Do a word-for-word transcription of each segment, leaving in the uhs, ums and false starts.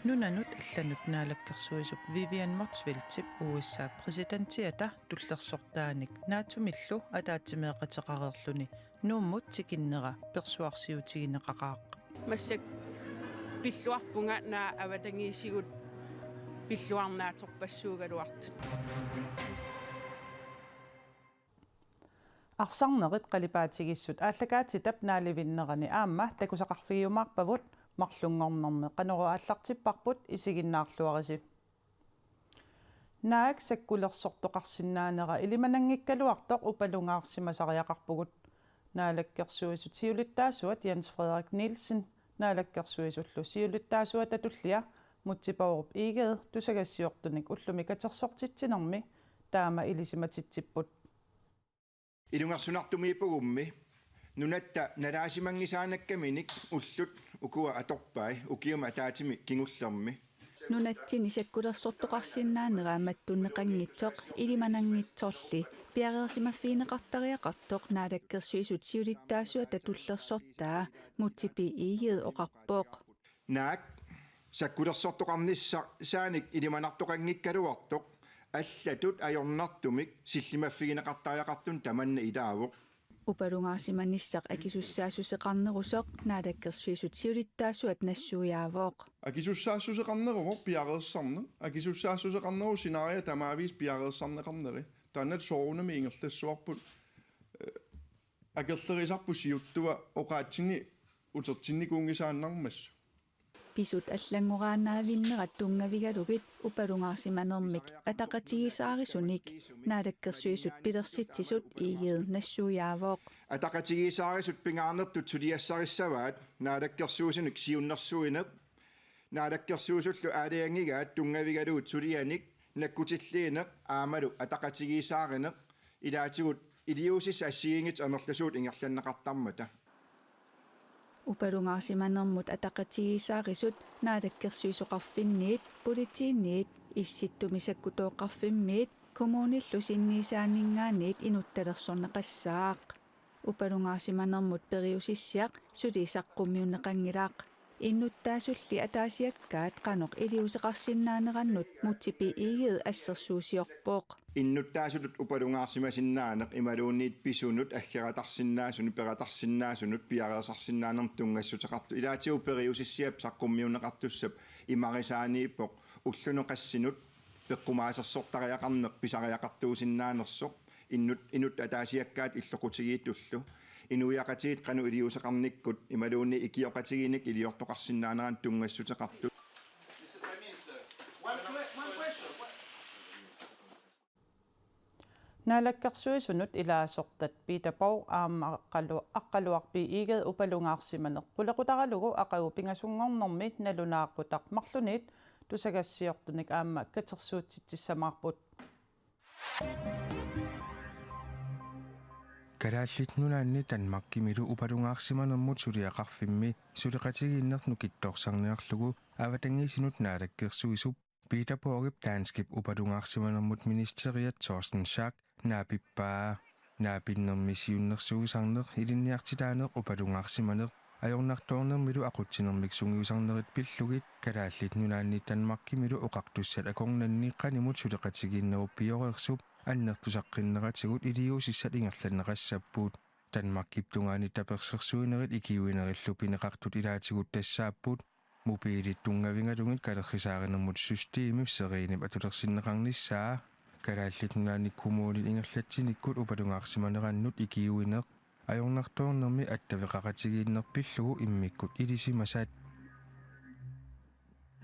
Nunanut allanut naalakkersuisup Vivian Motzfeldtip U S A-p præsidentiata tullersortaanik NATO-millu ataatsimeeqateqareerluni Nuummut tikinnera persuarsiutigineqaqaaq. Massakkut pilluarpunga naak avatangiisigut pilluarnaaterpassuugaluartut. Arsarnerit qalipaatigisut aallakaatitap naalivinnerani aamma takusaqarfigiumaarpavut, marlunngornermi Qanorooq aallartipparput, isiginnaarluarisi. Naak sakkulersortoqarsinnaanera ilimananngikkaluartoq upalungaarsimasariaqarpugut. Naalakkersuisut siulittaasuat Jens Frederik Nielsen, Naalakkersuisullu siulittaasuata tullia Múte Bourup Egede tusagassiortunik ullumi katersortitsinermi taama ilisimatitsipput. Ilungersunartumiippugummi nunatta nalaasimanngisaannakkaminik ullut ukua atorpai ukiumi ataatsimi kingullermi. Nunatsinni sakkulersortoqarsinnaanera mattunneqanngitsoq ilimananngitsorli piareersimaffigineqartariaqartoq Naalakkersuisut siulittaasuata tullersortaa Múte B. Egede oqarpoq. Naak sakkulersortoqarnissaanik ilimanartoqanngikkaluartoq allatut ajornartumik sillimaffigineqartariaqartunik tamanna ilaavoq. Upalungaarsimanissaq akisussaassuseqarnerusoq Naalakkersuisut siulittaasuat nassuiaavoq. Akisussaassuseqarneruvoq piareersarneq. Akisussaassuseqarnerup scenariot tamaavisa piareersarneqarneri. Taanna soorunami ingerlassuarput, eh, akerlerisarput siuttua oqaatsinni utertinnikuunngisaannarmassuk. Pisut allanngoraannaavinnerat tunngavigalugit upalungaarsimanermik ataqatigiissaarisunik Naalakkersuisut pilersitsisut Egede nassuiaavoq. Ataqatigiissaarisut pingaarnertut suliassarissavaat naalakkersuisunik siunnersuineq, naalakkersuisullu aalajangigaat tunngavigalugit sulianik nakkutilliineq aammalu ataqatigiissaarineq, ilaatigut iliuusissat assigiinngitsut amerlasuut ingerlanneqartarmata. Upalungaarsimanermut ataqatigiissaarisut naalakkersuisoqarfinniit, politiinniit, Issittumi Sakkutooqqarfimmiit kommunillu sinniisaaninngaanniit inuttalersorneqassaaq. Upalungaarsimanermut periusissiaq suli saqqummiunneqanngilaq. Innuttaasulli ataasiakkaat qanoq iliuuseqarsinnaanerannut Múte B. Egede assersuusiorpoq. Innuttaasutut upalungaarsimasinnaaneq imaluunniit pisunut aggeratarsinnaasunut, peqataarsinnaasunut piareersarsinnaanermut tunngassuteqartoq. Ilaatigut periusissiap saqqummiunneqartussap imarisaaniippoq ullunik qassinut peqqumaasersortariaqarneq pisariaqartuusinnaanersoq. Inut-, inuttut ataasiakkaatut illoqutigiittullu inuiaqatigiit qanoq iliuuseqarnikkut imaluunniit ikioqatigiinnik iliortoqarsinnaaneranut tunngassuteqartut. Naalakkersuisunut ilaasortat Peter Borg aamma Aqqalu-, Aqqaluaq B. Egede upalungaarsimaneq qulequtaralugu aqagu pingasunngornermi nalunaaqutaq marlunniit tusagassiortunik aamma katersuutsitsissamaarput. Kalaallit Nunaanni Danmarkimilu upalungaarsimanermut suliaqarfimmi suleqatigiinneq nukittorsarniarlugu avatangiisinut naalakkersuisup Peter Borgip danskip upalungaarsimanermut ministeriat Thorsten Schack naapippaa. Naapinnermi siunnersuisarneq, ilinniartitaaneq, upalungaarsimaneq ajornartoornermilu aqutsinermik sungiusarnerit pillugit Kalaallit Nunaanni Danmarkimilu oqartussat akornanni qanimut suleqatigiinnerup pioreersup annertusaqqinneratigut iliuusissat ingerlanneqassapput. Danmarkip tungaanit tapersersuinerit ikiuinerillu pineqartut ilaatigut tassaapput mobilit tunngavigalugit kalerrisaarinermut systemip seriinip atulersinneqarnissaa. Kalaallit Nunaanni kommunit ingerlatsinikkut upalungaarsimanerannut ikiuineq ajornartoornermi attaveqaqatigiinneq pillugu immikkut ilisimasat.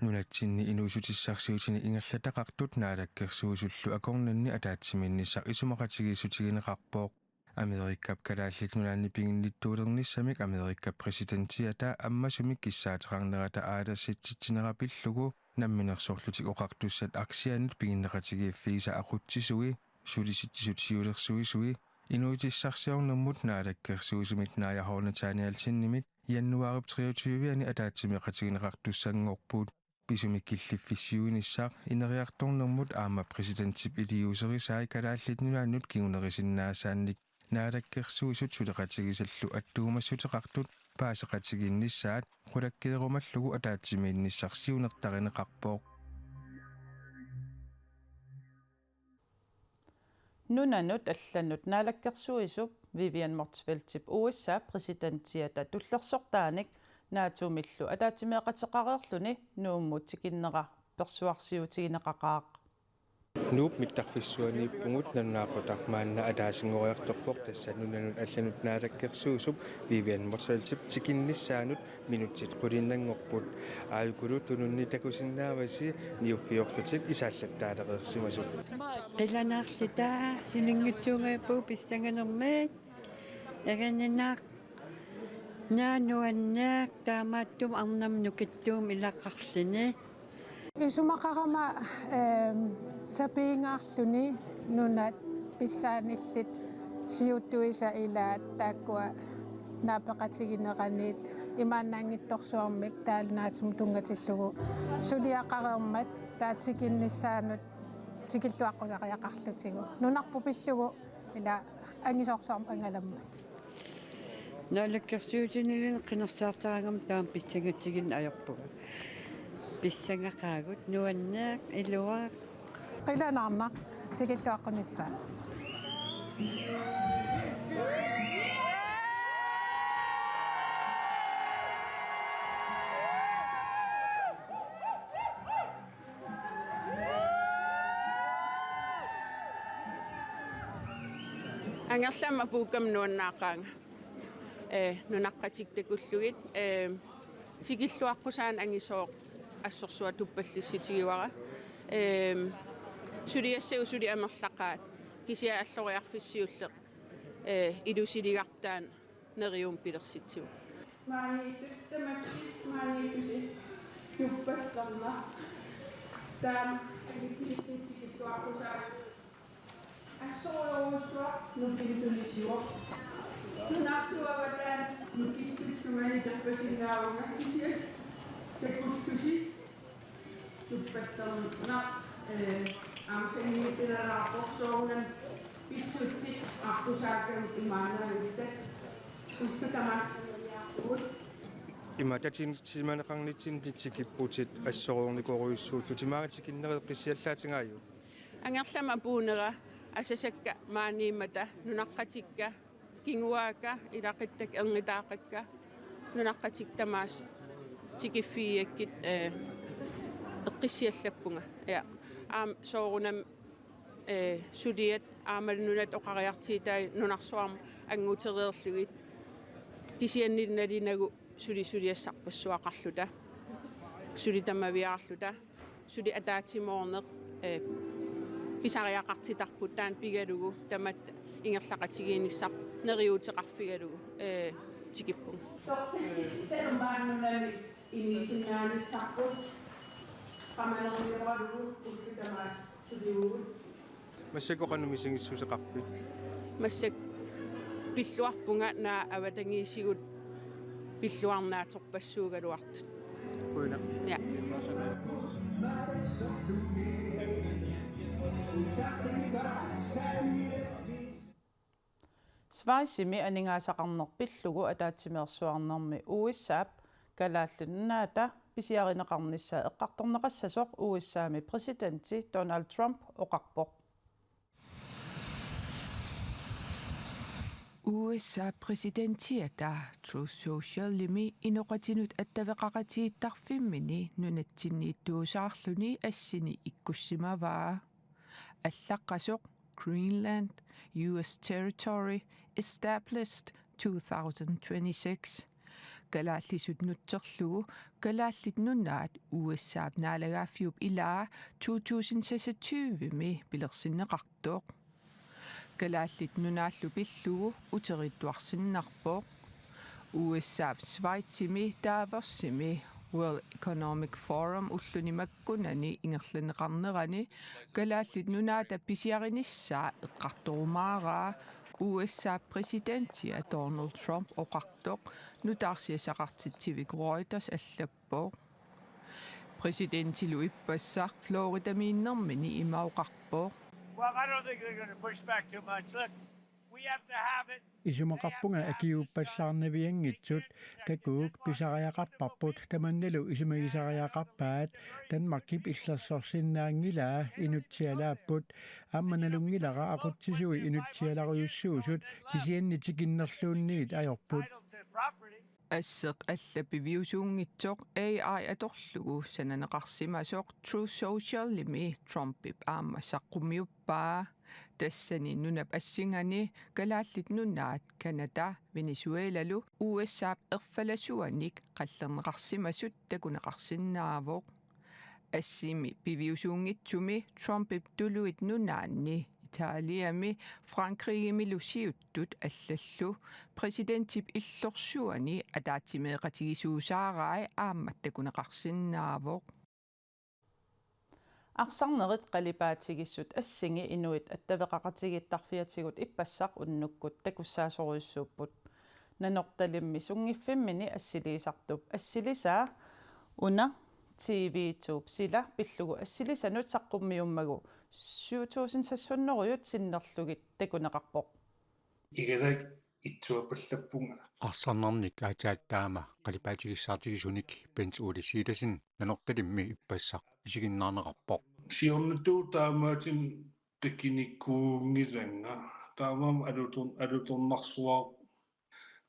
Nunatsinni inuussutissarsiutinik ingerlataqartut naalakkersuisullu akornanni ataatsimiinnissaq isumaqatigiissutigineqarpoq. Amerikap Kalaallit Nunaanni piginnittuulernissamik Amerikap præsidentiata ammasumik kissaateqarnerata aalassitsitsinera pillugu Namminersorlutik Oqartussat aksianit piginneqatigiiffiisa aqutsisui, Sulisitsisut Siulersuisui, inuutissarsiornermut naalakkersuisumit Naja H. Nathanielsenimit januaarip treogtyve-ani ataatsimeeqatigineqartussanngorput. Pisumik killiffissiuinissaq ineriartornermut aamma præsidentip iliuuserisai Kalaallit Nunaannut kingunerisinnaasaanik Naalakkersuisut suleqatigisallu attuumassuteqartut paaseqatigiinnissaat qulakkeerumallugu ataatsimiinnissaq siunertarineqarpoq. Nunanut allanut naalakkersuisup Vivian Motzfeldtip U S A-p præsidentiata tullersortaanik NATO-millu ataatsimeeqateqareerluni Nuummut tikinnera persuarsiutigineqaqaaq. Nuup mittarfissuaniippugut, nalunaaqutaq maanna ataasinngoriartorpoq, tassa nunanut allanut naalakkersuisup Vivian Motzfeldtip tikinnissaanut minutsit qulinanngorput. Aajukulu tununni takusinnaavasi niuffiorlutit isaallattaalereersimasut. Qilanaarluta sininngitsuungajapput pissanganermik. Erinninaq, naa nuanneq, taamaattumik arnamut nukittuumik ilaqarluni. Isumaqarama, ehm, sapiingaarluni nunat pissaanillit siuttuisa ilaat taakkua naapeqatigineranit imaannaanngitsorsuarmik taanna naatsumik tunngatillugu suliaqareermat taava tikinnissaanut tikilluaqqusariaqarlutigu. Nunarput pillugu ila angisoorsuarmik angalammat. Naalakkersuisunilu qinersaartaraangama taama pissangatigineq ajorpunga. Pissangaqaagut, nuanneq, iluaq. Qilanaarnaq, tikilluaqqunissaa. Angerlamma apuukkama nuannaaqaanga. Ee, nunaqqatikka takullugit, ee, tikilluaqqusaaneq angisooq assorsuaq tuppallissutigaara. Ee, suliassagut suli amerlaqaat. Kisianni alloriarfissi siulleq, ee, ilusiligartaa neriuumik pilersitsivoq. Maaniittut tamassi, maaniittusi tuppallernaq. Taama angitsigissutit tikilluaqqusaat. Assorujussuaq nukittut tunisivoq. Nunarsuup avataani nukittut tungaani tappasinnaavunga kisianni takullusi. Tuppallernaq, ee, aamma sangiittalaarpoq soorunami pissutsit aqqusaakkagut imaannaanngittat. Ullut tamaasa sanaliarpugut. Imatut tatiginarsimaneqarnitsinni tikipputit assorujussuullutit, maanga tikinnerit eqqissiallaatigaajuk? Angerlamma apuunera asasakka maaniimmata nunaqqatikka kinguaakka, ilaquttakka, erngutaaqakka, nunaqqatikka tamaasa tikiffigigakkit, ee, eqqissiallappunga. Ja. Aamma soorunami, ee, suliat aammalu nunat oqariartuutai nunarsuarmi angutereerlugit. Kisianni nalinagu suli suliassarpassuaqarluta. Suli tamaviaarluta. Suli ataatsimoorneq, ee, pisariaqartitarput taanna pigalugu tamatta ingerlaqatigiinnissaq neriuuteqarfigalugu, ee, tikippunga. Toqqissititaq maannamut inuusinnaanissarput qamanermioralugu ullut tamaasa sulivugut. Massakkut qanoq misigissuseqarpit? Massakkut pilluarpunga naak avatangiisigut pilluarnaasorpassuugaluartut. Qujanaq. Ja. Schweizimi aningaasaqarneq pillugu ataatsimeersuarnermi U S A-p Kalaallit Nunaata pisiarineqarnissaa eqqartorneqassasoq U S A-mi præsidenti Donald Trump oqarpoq. U S A-p præsidentiata Truth Social-imi inoqatinut attaveqaqatigiittarfimmini nunatsinniittuusaarluni assini ikkussimavaa. Allaqqasoq Greenland, U S Territory, Established two thousand twenty-six. Kalaallisut nutserlugu Kalaallit Nunaat U S A-p naalagaaffiup ilaa two thousand seksogtyve-mi pilersinneqartoq. Kalaallit Nunaallu pillugu uterittuarsinnarpoq. U S A-p Schweizimi Davosimi World Economic Forum ulluni makkunani ingerlanneqarnerani Kalaallit Nunaata pisiarinissaa eqqartorumaaraa U S A-p præsidentia Donald Trump oqartoq nutaarsiassaqartitsivik Reuters allappoq. Præsidentilu ippassaq Floridamiinnermini ima oqarpoq. Well, I don't think they're gonna push back too much. Look, we Isumaqarpunga akiuuppallaarnavianngitsut, takuuk pisariaqarparput tamannalu isumagisariaqarpaat, Danmarkip illersorsinnaanngilaa, inutsialaapput, aamma nalunngilara aqutsisui inutsialarujussuusut, kisianni tikinnerluunniit ajorput. Asseq alla piviusuunngitsoq A I atorlugu sananeqarsimasoq Truth Socialimi Trumpip aamma saqqummiuppaa. Tassani nunap assingani Kalaallit Nunaat, Canada, Venezuelalu U S A-p erfalasuanik qallerneqarsimasut takuneqarsinnaavoq. Assimi piviusuunngitsumi Trumpip Tuluit Nunaanni, Italiami Frankrigimilu siuttut allallu præsidentip illorsuani ataatsimeeqatigiisuusaarai aamma takuneqarsinnaavoq. Arsarnerit qalipaatigissut assingi inuit attaveqaqatigiittarfiatigut ippassaq unnukkut takussaasorujussuupput. Nanortalimmi sunngiffimmini assiliisartup assilisaa una T V to-p sila pillugu assilisanut saqqummiummagu syv tusind seks hundrede sinnerlugit takuneqarpoq. Igalak itsuapallappunga. Arsarnernik aatsaat taama qalipaatigissartigisunik Bent Ole Silassen Nanortalimmi ippassaq isiginnaarneqarpoq. Siornatigut taamaattumik takunikuunngilanga. Taamaammat alutor-, alutornarsuaq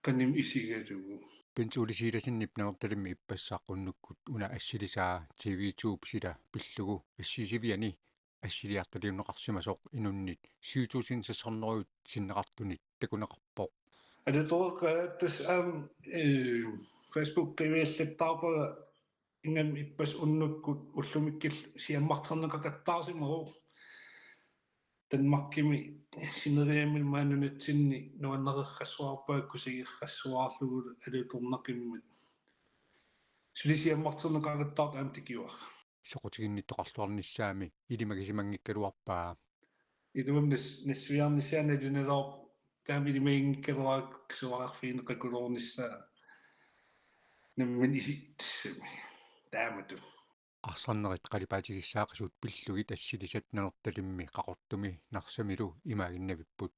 qanimut isigalugu. Bent Ole Silassenip Nanortalimmi ippassaq unnukkut una assilisaa T V to-p sila pillugu assiisiviani assiliartaliunneqarsimasoq inunnit syv tusind seks hundrede sinneqartunit takuneqarpoq. Alutoreqaat tassa aamma, eh, Facebook qiviallattaarpara ingammik ippassaq unnukkut ullumikkut siammarterneqaqattaarsimavoq. Danmarkimi sineriammi maani nunatsinni nuannareqqassuarpaa kusageqqassuarlugu alutornaqimmat. Suli siammarterneqaqattaartoq aamma takuara. Soqutiginnittoqarluarnissaami ilimagisimanngikkaluarpaa. Ilumut nas-, nassuiarnissaa nalunaarpoq, taama ilimaginngikkaluarpara kisuarfigineqakuloornissaa nammineq isittussami. Taamatut. Arsarnerit qalipaatigissaqisut pillugit assilisat Nanortalimmi, Qaqortumi Narsamilu imaaginnavipput.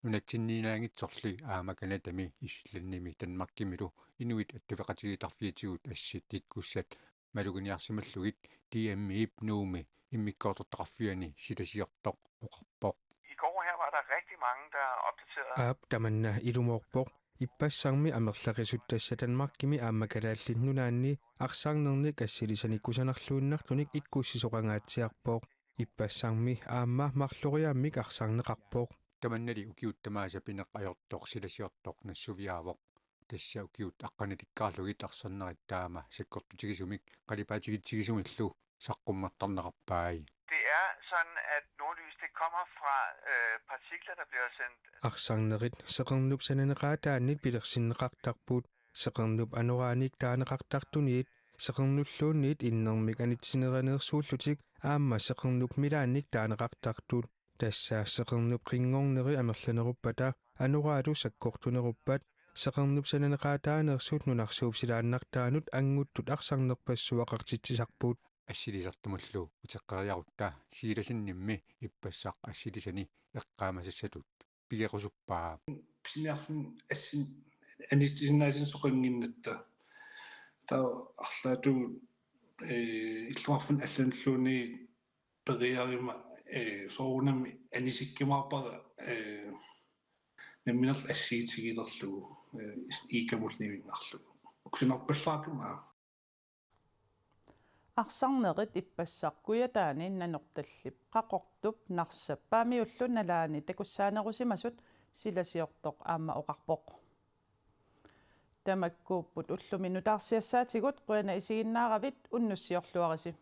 Nunatsinniinnaanngitsorli aamma Canadami, Islandimi Danmarkimilu inuit attaveqatigiittarfiatigut assit kikkussat maluginiarsimallugit D M-ip Nuummi immikkoortortaqarfiani silasiortoq oqarpoq. I går her var der rigtig mange, der opdaterede. Aap, tamanna ilumoorpoq. Ippassarmi amerlaqisut, tassa Danmarkimi aamma Kalaallit Nunaanni, arsarnernik assilisanik kusanarluinnartunik ikkussisoqangaatsiarpoq. Ippassarmi aamma marloriaammik arsarneqarpoq. Tamannali ukiut tamaasa pineq ajortoq silasiortoq nassuiaavoq. Tassa ukiut aqqanilikkaarlugit arsarnerit taama sakkortutigisumik qalipaatigitsigisumillu saqqummertarneqarpai. Det er sådan, at nordlys, det kommer fra, øh, partikler, der bliver sendt. Arsarnerit seqernup sananeqaataanit pilersinneqartarput. Seqernup anoraanik taaneqartartuniit, seqernulluunniit innermik anitsineraniitsuullutik aamma seqernup milaannik taaneqartartut. Tassa seqernup qinngorneri amerlaneruppata anoraalu sakkortuneruppat seqernup sananeqaataaneersut nunarsuup silaannartaanut annguttut arsarnerpassuaqartitsisarput. Assilisartumullu uteqqeriarutta Silassenimmi ippassaq assilisani eqqaamasassatut pigerusuppaa. Pisiniarfimmi assin-, anitsisinnaasani soqannginnatta. Taava arlaatigut, eh, illoqarfinni allanulluunniit periarama, eh, soorunami anisikkumaarpara, eh, nammineq assiitigilerlugu, eh, iikamullu nivinngarlugu. Kusanarpallaaqimmat. Arsarnerit ippassaq Kujataani Nanortallip, Qaqortup, Narsap Paamiullu nalaani takussaanerusimasut silasiortoq aamma oqarpoq. Tamakkuupput ullumi nutaarsiassaatigut, qujanaq isiginnaaravit, unnussiorluarisi.